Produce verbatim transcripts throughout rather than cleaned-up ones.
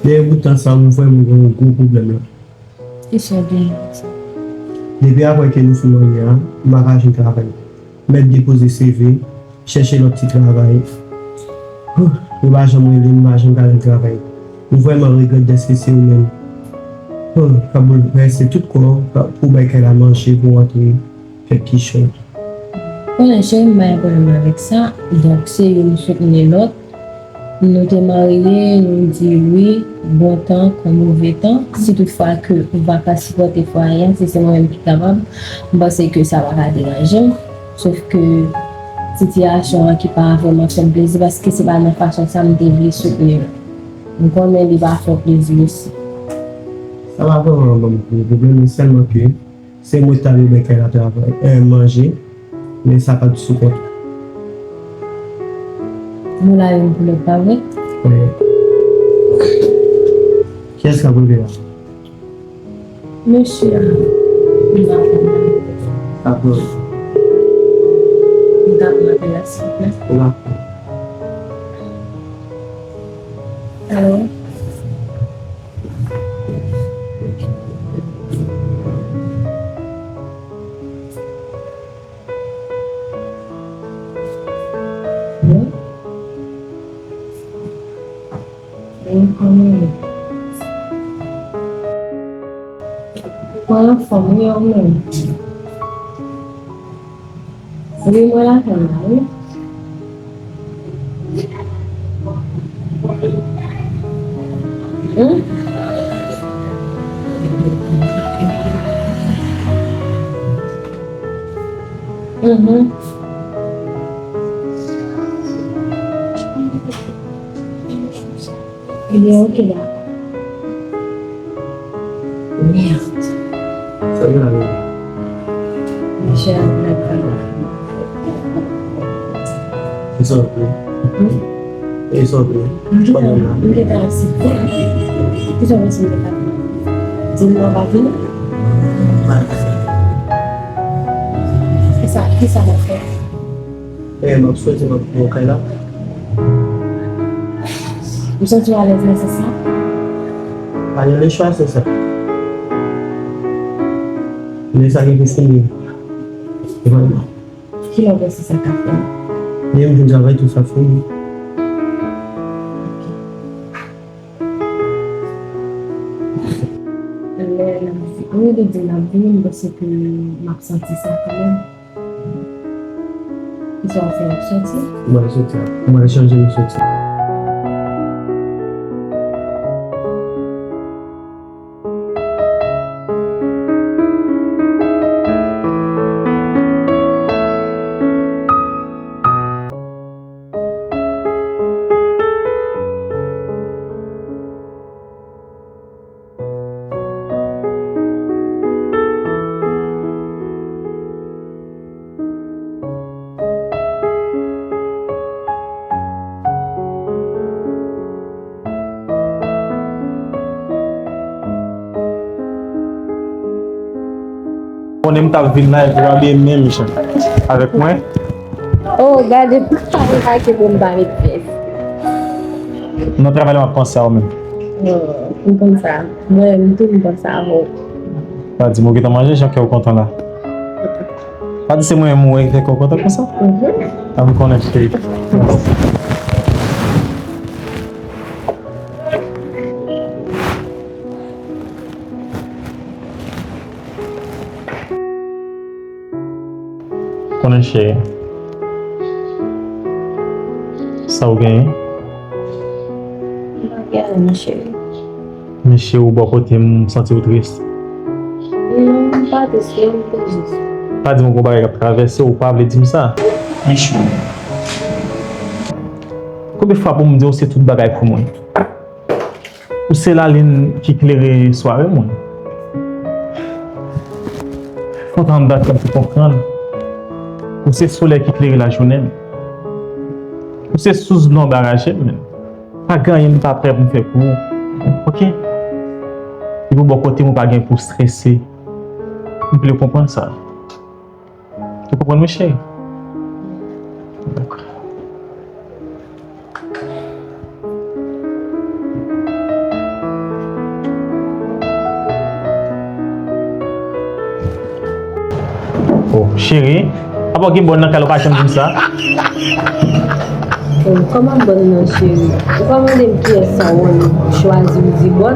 Dèyè bout tan sa, m vrèman gen yon gwo pwoblèm la. Kisa w genyen? Depi apre ke nou fin marye a, m pa ka jwenn travay. M mèt depoze C V, chèche lòt ti travay. Huh, yo pa janm rele m, m pa janm ka jwenn travay. M vrèman regrèt dèske se ou menm, huh, k ap boulvèse tout kò w pou w bay kay la manje, pou w antre, fè kichòy. Konnen cheri, m pa gen pwoblèm avèk sa. Donk, se youn soutni lòt. Nou te marye, nou di wi, bon tan kon move tan. Si toutfwa ke ou pa ka sipòte fwaye a, si se mwen menm ki kapab, m panse ke sa pa ka deranje m. Sof ke sitiyasyon an ki pa vrèman fè m plezi, paske se pa nan fason sa m te vle soutni l. M konnen li pa fè w plezi osi. Sa pa vrèman ban m gwo pwoblèm, men sèlman ke se mwen ki ta dwe bay kay la travay, eh, manje, men sa pa t sou kont ou. Nou la youn pou lòt, pa vre? Wi. Kiyès k ap rele la? Mesye a, m pa konn. Sa pou. M ta pran apèl la, silvouplè. Ou la. Alo? Wi. Wi, kòman w ye? Mwen anfòm, wi, ou menm? Wi, mwen la kay la, wi. Hmm? Mhm. Ebyen, oke, dakò. Mèd. Sa gen la menm? Monchè, mèd pa la. E sa w vle? Hmm? E sa w vle? M gentan, m gentan asepte. Kisa w panse m te ka fè? Di m non, pa vini? Kisa, kisa m ap fè? E, m ap swete m ap pran kay la. Ou santi w alèz nan sans sa? Pa gen lechwa, se sa. Men sa gen pou fini. Vrèman. Kilè w panse sa ka fini? Lè m jwenn travay, tout sa fini. Lè n ap vi-, wi, li di n ap vini, m panse ke m ap santi sa kanmenm. Kisa w ap fè, w ap soti? Mwen soti. Mwen chanje, m soti. Konnen m t ap vin la epi w abiye menm jan avèk mwen. Oh, gade, pa remake pou m pa met pyès. Nan travay la, m ap panse a ou menm. Oh, m konn sa. Mwen, m tou, m panse avè w. Pa di m ou gentan manje, jan kè w kontan la. Pa di se mwen menm ou wè ki fè kè w kontan konsa. Mhm. A m konnen, cheri. Konnen, cheri. Sa w genyen? M pa gen anyen, cheri. Men cheri, ou bò kote m, m santi w tris. Non, m pa tris, non, m te jis. Pa di m gon bagay k ap travèse w, ou pa vle di m sa. Men cheri. Konbyen fwa pou m di w se tout bagay pou mwen? Ou se lalin ki klere sware mwen. Kontan m dakò pou konprann. Ou se solèy ki klere lajounen m. Ou se sous dlo anba raje m menm. Pa gen anyen m pa prè pou m fè pou ou. Oke? Epi bò kote m ou pa gen pou strese. M vle w konprann sa. Ou konprann mwen, cheri? Dakò. Cheri, apa w gen bòn nan kay la, ou pa janm di m sa? Kòman bòn nan, cheri? Ou pa mande m kiyès sa w chwazi, ou di bòn.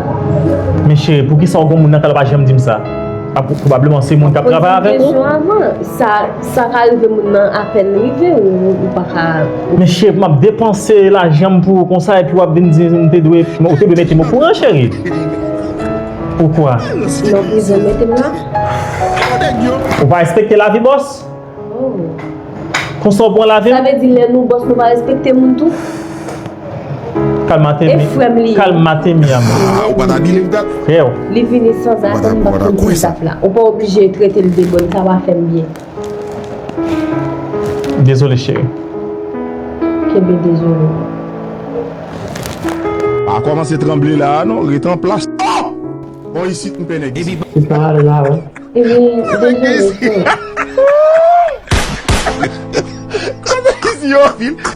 Men cheri, poukisa w gen moun nan kay la, ou pa janm di m sa? A, pwobableman se moun k ap travay avèk ou. Sa, sa ka rive moun nan apèn rive, ou pa ka. Men cheri, m ap depanse lajan m pou ou konsa, epi w ap vin di m te dwe, ou te dwe mete m okouran, cheri. Poukwa? Non, prizon mete m la. Ou pa respekte lavi bòs? Konsa w pran lavi m? Sa vle di lè nou bòs nou pa respekte moun tou? Kalma te mi. E frè m li ye. Kalma te mi amò. Ah, ou pa ta believe that? Frè w. Li vini sanzatann, m pa konn ki zap la. Ou pa oblije trete l de bòn, sa pa fè m byen. Dezole cheri. Kenbe dezole. Pa kòmanse tranble la a non, ret an plas. Oh! Bon, isit m pè nèg isit. Ki sa ale la, wi. Ebyen, dezole, frè. Kòman isit yo anpil?